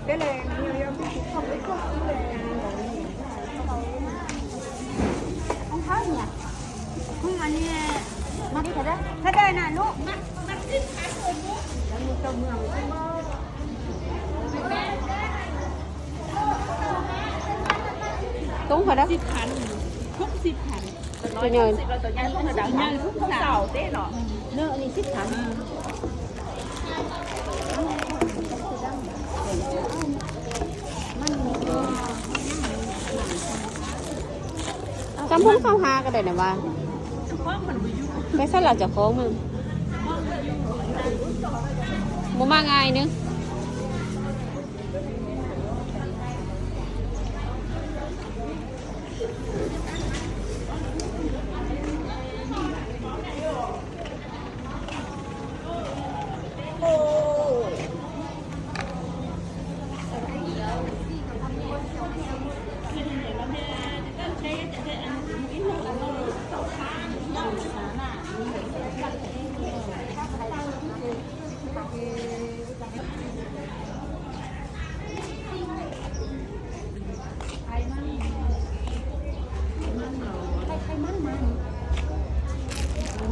Cái này nhiều vô cái không có thuốc. Không tháo nhỉ? Không mà nè. Mà đi thật đấy. Thật đấy nè, nụ. ຖົງເທົ່າໃດ? ສິບພັນ ຫົກສິບພັນ. ຕົວໃຫຍ່ ຕົວໃຫຍ່ ຕົວໃຫຍ່ ທຸກເສົາເດ້ເນາະ. ເນາະ ອັນນີ້ສິບພັນ. ສາມພັນຊາວຫ້າກໍໄດ້ນະວ່າ. ເຈົ້າຂອງມັນບໍ່ຢູ່ ໄປໃສລະເຈົ້າຂອງມັນ? ບໍ່ມາງ່າຍເນາະ.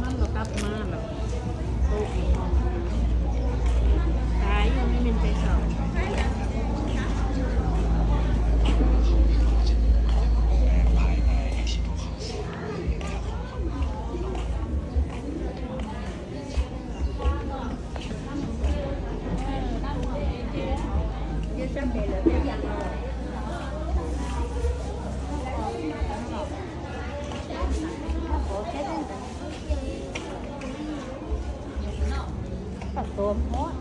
ມັນລະກັບມາລະ ໂຕອີກ ຕາຍຢູ່ ມີແມ່ນໄປເຊົາ. ປາໂຕມໂພດ.